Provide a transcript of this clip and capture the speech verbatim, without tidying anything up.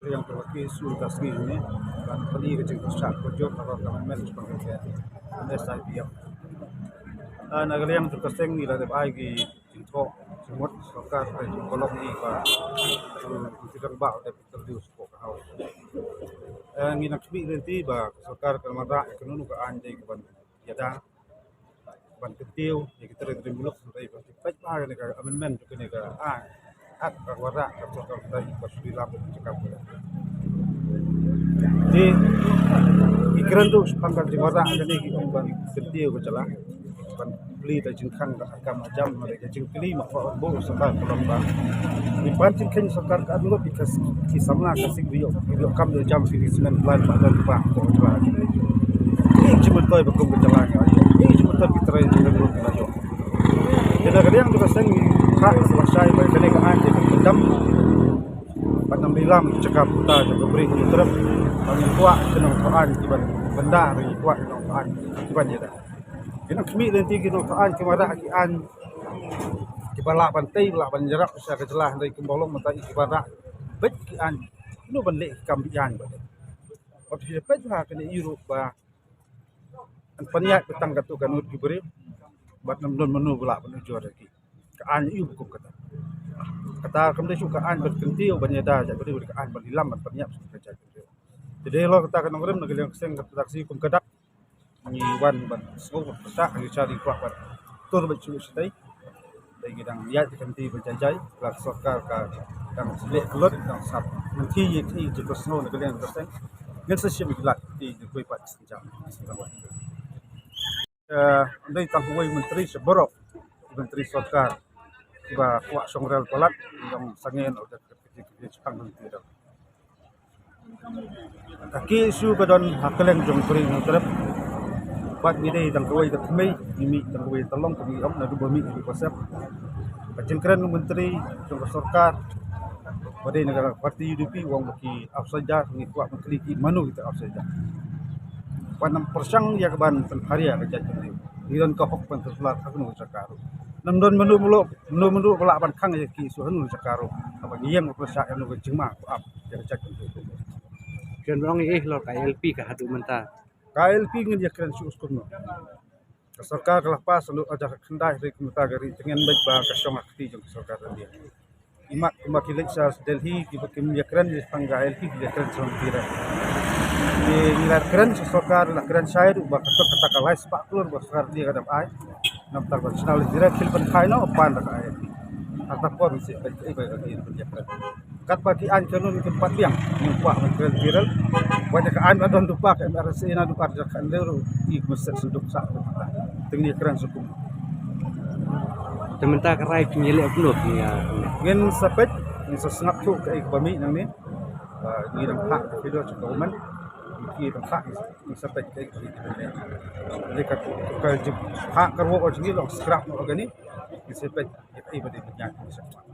Yang terwakil su ta sngi ni kan pynlong ka jingpyrshah ka jong ka amendment shaphang ka N S I P F. Ah, na ka liang jong ka seng ngi la dep ai ki jingthoh jingmut sorkar ka jong ka long ni ba, eh, ki rangbah dep interview sha ka House. Eh, ngi nang khmih lynti ba sorkar kan wanrah ïa kano kano ka aiñ dei kaban ïada ban kyntiew ïa ki trai trai muluk, hynrei ba ki peit ba kane ka amendment, kane ka, ah, Act ka wanrah ka sorkar Pyrthei ba shu ïalam bad ki jaka. Te ki kren ruh shaphang ka jingwanrah kane, ki ong ban kyntiew ka jylla, ban plie da jingkhang da ka kam ka jam, hynrei ka jingkylli ma ka buh sorkar ka long ba, ngi ban jingkheiñ sorkar ka ngut ki samla ka sik, ïoh, ïoh kam da jam, ki smen plan ba don ba ko jylla. Ki jingmyntoi ba kum ka jylla ngi ïoh, ki jingmyntoi ki trai jingmyntoi ki la ïoh. Te na ka liang jong ka seng ngi phah ka sngewsih ba kane ka aiñ te ka kyndam ban ym ïalam ki jaka puta jong ka Bri Hynñiewtrep. Ba ngin kwah ki nongthoh aiñ kiban bynda, ngin kwah ki nongthoh aiñ kiban ïada. Ki nang khmih lynti ki nongthoh aiñ ki wanrah ki aiñ kiba lah ban tei, ba lah ban ïarap sha ka jylla, hynrei kumba long mynta ki wanrah beit ki aiñ, kino ban leh ki kam biang ba dei. Wat ki peit ha kane i ruh ba yn pynïaid ba tang katto katne ki briew bad ym don mano ba lah ban ujor ïa ki. Ka aiñ ïa u ba kum kata. Kata kam dei shuh ka aiñ ban kyntiew ban ïada, ïa ka dei ka aiñ ban ïalam ban pynïap sha ka jaitbynriew. Te dei halor kata ka nongrim na ka liang ka seng, kata ka sngi kum ka dak ngi wan ban sngew ban pyrshah, ngi shah, ngi kwah ban tur beit shuh shatei. Dei ngi dang ïaid ka kynti ba jai jai, la ka sorkar ka dang leh ka lut, dang sngap. Nangta ïa ki jingpynsngew na ka liang ka seng, ngin sa shim ïa ki lad ki kti, ngi khuid pat ki jam. Eh, dei tang kawei myntri sha baroh ki myntri sorkar kiba kwah shong rel palat, ïa u sangeh na u da ka kti ki jingpang myntri da. Ka ki issue ka don ha kylleng jong Bri Hynñiewtrep. Bad ngi dei tang kawei ka thymmei, ngi mih tang kawei ka long, ka mih ong naduh ba mih haduh ba sep. Ka jingkren u myntri jong ka sorkar ba dei na ka party U D P u ong ba ki outsider, ngi kwah ban kylli ki mano kita outsider. Ban ym pyrshang ïa ka ban pynpharia ka jaitbynriew. Ngi don ka hok ban pynpharia ha kano ka jaka ruh. Ym don mano mano, mano mano ba lah ban khang ïa ki issue ha kano ka jaka ruh. Haba ngi ïeng ban pyrshah ïa kano ka jingma ka ap ïa ka jaitbynriew. Jan ba ong ïa i halor ka I L P ka haduh mynta. Ka I L P ngin ïa kren shuh kumno. Ka sorkar ka la pass haduh ar hajar khyndai, hynrei kumta ka ri tyngen beit ba ka shong ha kti jong ka sorkar India. Imat kumba ki leit sha Delhi kiba kim ïa kren ïa tang ka I L P, ki ïa kren sha India. Ki la kren sha sorkar, la kren shai ruh ba ka, kata ka lai spah klur ba sorkar India ka dang ai. Namar ba national direct khil ban khai noh ban da ka I L P. Hata por ngi shu peit kaei ba ka I L P ïa kren. Katba ki aiñ kanon kim pat biang, ngim kwah ban kren viral. Wat ïa ka aiñ ba don dupa ka M R S A naduh ar hajar khatlai ruh, i kumno sep senduk sah. Te ngi kren sha kum. Te mynta ka rai kin ïaleh kumno, kin ïa. Ngin sa peit, ngin sa sngap thuh kaei kaba mih nangne. Ba ngi dang phah ka video sha ka government. Ngi dang phah, ngin sa peit kaei kaba mih nangne. Ngi ka, ka jingphah ka ruh ka jingïalong scrap noh kane. Ngin sa peit kaei ba dei ban ïa ngin sa phah.